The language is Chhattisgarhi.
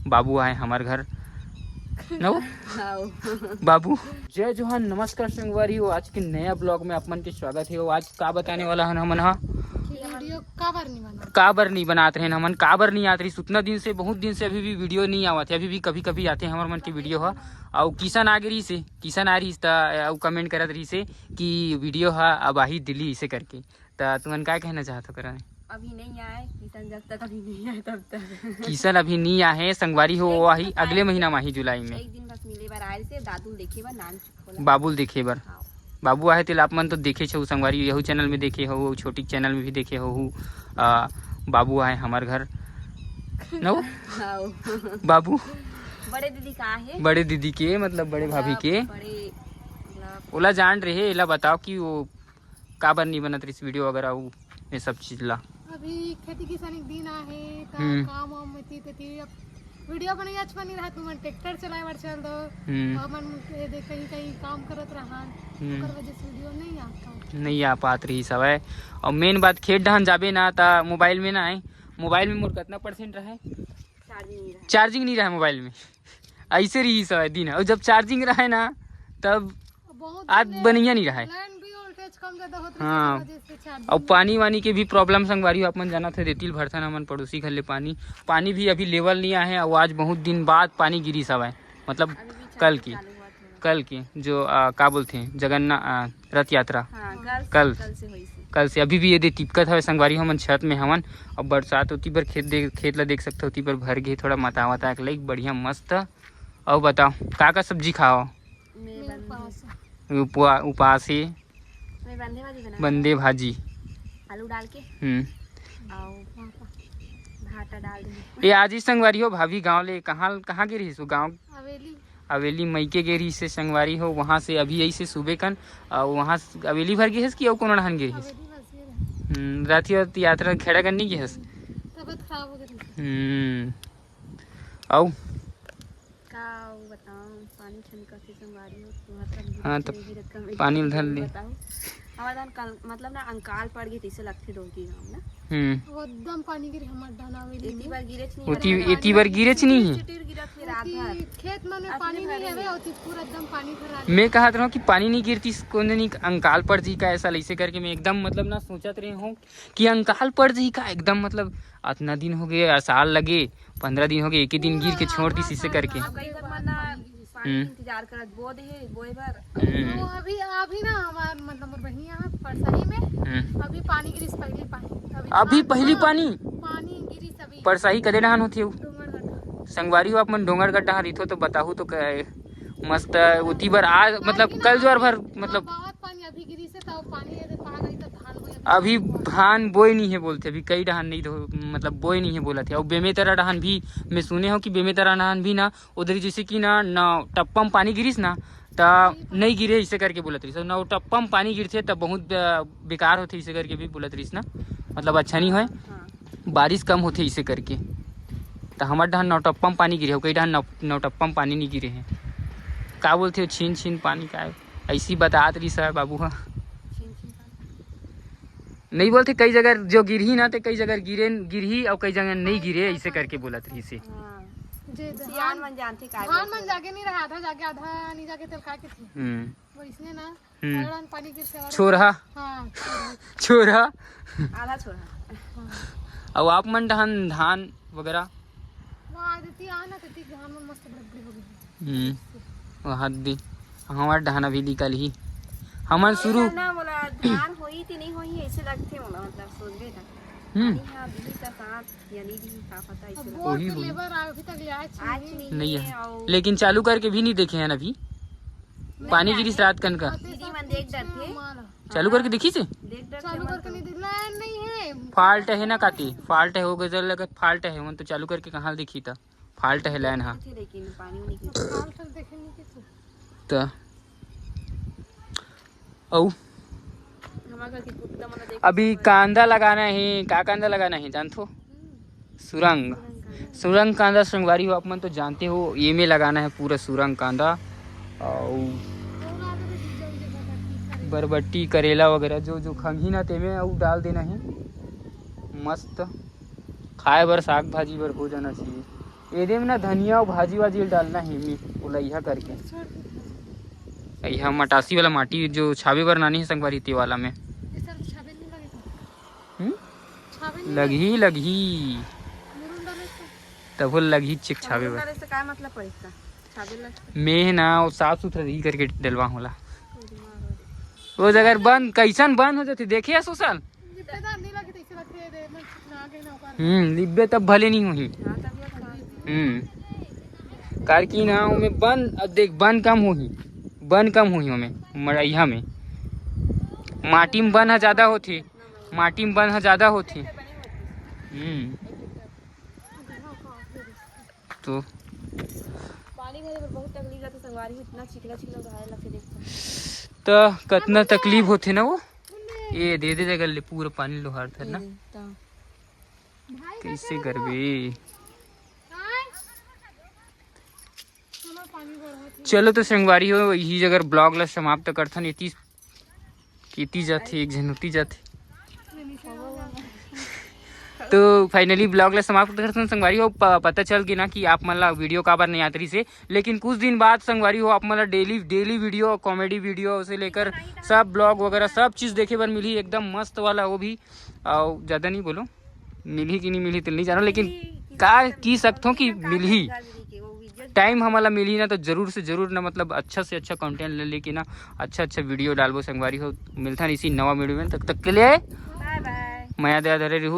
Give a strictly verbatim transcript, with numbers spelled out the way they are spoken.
बाबू आए हमर घर, न वो? बाबू। जय जोहार, नमस्कार संगवारी हो, आज के नया ब्लॉग में आप मन के स्वागत हे। आज का बताने वाला हन हमन हा? वीडियो काबर नहीं बना? काबर नहीं बनात रहेन हमन, काबर नहीं आत रहिस उतना दिन से, बहुत दिन से। अभी भी वीडियो नहीं आवत हे, अभी भी कभी कभी आते हमर मन के वीडियो हा। अउ किशन आ गे रहिस हे, किशन आ रहिस त अउ कमेंट करत रहिस हे कि वीडियो हा अब आही दिल्ली, इसे करके। त तुमन का कहना चाहत हो करा? अभी नहीं आए किशन, जब तक अभी नहीं आए तब तक। किशन अभी नहीं आहे संगवारी हो, वो आही अगले महीना में आही, जुलाई में। एक दिन बस मिले बर आए से, दादू देखे बर, नान बाबू ल देखे बर। हाँ। बाबू आहे तेला आप मन तो देखे छो संगवारी, यहू चैनल में देखे हो, छोटी चैनल में भी देखे हो। आ, बाबू आहे हमर घर, न वो? हाँ। बाबू। बड़े दीदी का आहे? बड़े दीदी के, मतलब बड़े भाभी के। बड़े, मतलब ओला जान रहे, एला बताओ कि वो काबर नहीं बनत रहिस वीडियो वगैरह, वो ये सब चीज ला। अभी खेती किसानी के दिन आहे, त हम्म। काम वाम एती तेती, अब वीडियो बनइया अच्छा नहीं रहत, तुमन ट्रैक्टर चलाए बर चल दो, हम्म। हमन ये दे कहीं कहीं काम करत रहन, हम्म। ओकर वजह से वीडियो नहीं आ पात। नहीं आ पात रहिस हवय। अउ मेन बात, खेत डहन जाबे ना त मोबाइल में ना आए, मोबाइल में मोर कतना परसेंट रहे? चार्जिंग नहीं रहे। चार्जिंग नहीं रहे मोबाइल में, ऐसे रहिस हवय दिन। अउ जब चार्जिंग रहे ना, तब बहुत आज दिन ले बढ़िया नहीं रहे। लाइन भी वोल्टेज कम ज्यादा होत रहिस, हाँ। ओकर वजह से चार्जिंग अउ नहीं पानी वानी के भी प्रॉब्लम संगवारी हो, आप मन जानत हे, देतिल भरथन हमन पड़ोसी घर ले पानी, पानी भी अभी लेवल नहीं आहे। अउ आज बहुत दिन बाद पानी गिरिस हवय, मतलब अभी भी कल चालू, की, चालू हुआ थोड़ा। कल की जो, आ, का बोलथे, जगन्ना-, आ, रथ यात्रा। हाँ, कल से, कल। कल से होइस हे। कल से अभी भी ये दे टिपकत हवय संगवारी हो, हमन छत में हवन। अब बरसात होती बर खेत दे-, खेत ला देख सकते होती बर भर गे, थोड़ा मता वता के लइक बढ़िया मस्त। अउ बताओ का का सब्जी खाओ? मैं मैं बंदे। उपास। उपवा-, उपास हे। मैं बंदे भाजी बना। बंदे भाजी। आलू डाल के। हम्म। अउ भाटा डाल देंगे। ये आज ही संगवारी हो, भाभी गांव ले कहाँ, कहाँ गे रहिस वो गांव? हवेली। हवेली मइके गे रहिस हे संगवारी हो, वहाँ से अभी अइस हे सुबह कन। अउ वहाँ से हवेली भर गे हस कि अउ कोनो डहन गे रहिस? हवेली बस ये रहे। हम्म, रथ यात्रा खेड़ा कन नहीं गे हस? तबियत खराब हो गई। हम्म, अउ का बताओ, पानी छन कथे संगवारी हो, तुम्हारा सब हाँ, तो गिरत कम पानी उधर ले। बताओ। हमारे धान कल, मतलब ना, अंकाल पड़ गई, तैसे लगथे डोंकी गांव ना। हम्म। वो एकदम पानी गिरे हमारे धान आवेली एती में। बार गिरेच नहीं ओती, है। एती बार गिरेच नहीं है। चिटिर गिरत हे रात भर। ओती खेत मन में पानी नहीं हवे, ओती पूरा एकदम पानी भरा। मैं कहत रहूं कि पानी नहीं गिरती, कौन नहीं अंकाल पड़ जी का, ऐसा लइसे करके मैं एकदम, मतलब ना, सोचत रहे हूँ कि अंकाल पड़ जी का एकदम, मतलब, अतना दिन हो गए, साल लगे, पंद्रह दिन हो गए, एक ही दिन गिर के छोड़ दिस इसे करके। अब कई जब मन ना पानी हम्म। इंतजार करत बोद हे, बोए बर। हम्म। वो अभी, अभी ना हमार, मतलब, मोर बहिनी यहाँ परसही में हम्म। अभी पानी गिरिस, पहली पानी। अभी अभी पानी, पहली हाँ, पानी? पानी गिरिस अभी। परसही कदे डहान होथे वो? डोंगरगढ़। संगवारी हो, आप मन डोंगरगढ़ डहान रहिथो तो बताहू तो कहे मस्त ओती बर आज, मतलब, कल जोर भर, मतलब, हाँ, बहुत पानी अभी गिरिस हे, तब पानी यदि पा गई तो धान बोए अभी अभी धान बोए नहीं है बोलथे, अभी कई डहान नहीं तो, मतलब, बोए नहीं है बोलथे। अउ बेमेतरा डहान भी मैं सुने हूँ कि बेमेतरा डहान भी ना उधर जैसे कि ना, ना टप्पम पानी गिरिस ना, त नहीं गिरे, इसे करके बोलत रहिस। ना टप्पम पानी गिरथे, त बहुत, अ, बेकार होथे, इसे करके भी बोलत रहिस ना, मतलब, अच्छा नहीं होय, हाँ। बारिश कम होथे, इसे करके। त हमर डहान नौटप्पम पानी गिरे हो, कई डहान नौ-, नौटप्पम पानी नहीं गिरे हे। का बोलथे, छीन छीन पानी का, ऐसी बतात रहिस हे बाबू हा। छीन छीन पानी। नहीं बोलथे, कई जगह जो गिरही ना, ते कई जगह गिरे, गिरही, अउ कई जगह नहीं गिरे, इसे करके बोलत रहिस हे। हाँ। जे सियान धान, मन जानथे का धान बोलथे। मन जागे नहीं रहा, आधा जागे, आधा नहीं जागे, तेल का के थी। हम्म। वो इसने ना, हम्म। अगड़न पानी गिर से और छोरहा। हाँ, छोरहा। छोरहा। आधा छोरहा। हाँ। अउ आप मन डहान धान वगैरह? वो आदती आना, तती धान मन मस्त बड़े बड़े हो गए। हम्म, वहाँ दे, हमार डहान अभी निकलही। हमन नहीं, शुरू ना, मोला धान होही कि नहीं होही, ऐसे लगथे मोला, मतलब, सोचबे ना। हम्म। पानी हाँ, बिजली का साथ, या नहीं बिजली का पता, ऐसे अब लगथे। बोर वही के होही। लेबर अभी तक ले आए आज नहीं नहीं है। है, और लेकिन चालू करके भी नहीं देखे हैं अभी। मैं पानी नहीं गिरिस आए। रात कन का। दीदी मन देख डरथे। चालू करके देखिस हे? देख डरथे चालू मन करके तो। नहीं देख, लाइन नहीं है। Fault है ना काती? Fault है, हो गए, जल लगत fault है, मन तो चालू करके कहाँ देखी था? Fault है लाइन, हाँ। लेकिन पानी नहीं गिरता। Fault तो देखे नहीं किसी। त अउ हमारे घर के कुत्ता मन देख अभी कांदा लगाना है, का कांदा लगाना है जानथो? सुरंग। सुरंग कांदा संगवारी हो, आप मन तो जानते हो, ये में लगाना है पूरा सुरंग कांदा। अउ बरबट्टी, करेला वगैरह जो जो खंगी ना, तेमे अउ डाल देना है। मस्त खाए बर, साग भाजी बर हो जाना चाहिए। एदे में ना धनिया अउ भाजी वाजी डालना हे मी, ओला इहा करके। इहा मटासी वाला माटी जो छाबे बर नानी हे संगवारी, ते वाला में। हम्म? लगही, लगही। तभो लगही चेक छाबे बर। से का मतलब पड़े इसका? छाबे ला। मैं ना वो साफ सुथरा रही करके डलवा होला। वो अगर बंद, कैसन बंद हो जाती, देखे हस सोशल? हम्म, लिब्बे तब भले नहीं होही। हम्म, कार की ना ओमे बन, अब देख, बन कम होही, बन कम होही ओमे, मड़ैया में। माटी में बन ह ज्यादा होथे, माटी में बन ह ज्यादा होथे। हम्म, तो पानी भरे बर बहुत तकलीफ जाथे संगवारी हो, इतना चिकना चिकना घायल लगथे, देख। तो कितना तकलीफ होथे ना वो। ए दे दे जगह ले पूरा पानी लोहार था ना। ए, तो कैसे करबे? चलो तो संगवारी हो, यही जगह ब्लॉग ला समाप्त करथन। एती, एती जाथे, एक झन उती जाथे। तो फाइनली ब्लॉग ला समाप्त करथन संगवारी हो। प-, पता चल गे ना कि आप मन ला वीडियो काबर नहीं आत रहिस हे, लेकिन कुछ दिन बाद संगवारी हो आप मन ला daily, daily video, comedy video से लेकर सब ब्लॉग वगैरह सब चीज़ देखे बर मिलही, एकदम मस्त वाला वो भी। अउ ज़्यादा नहीं बोलो, मिलही कि नहीं मिलही तो नहीं जानो, लेकिन का की सकथों कि मिलही। टाइम हमला मिलही ना तो जरूर से जरूर ना, मतलब अच्छा से अच्छा कंटेंट ले लेके ना अच्छा अच्छा वीडियो डालबो संगवारी हो। मिलथन इसी नवा वीडियो में, तब तक के लिए बाय बाय। मया दया धरे रहू।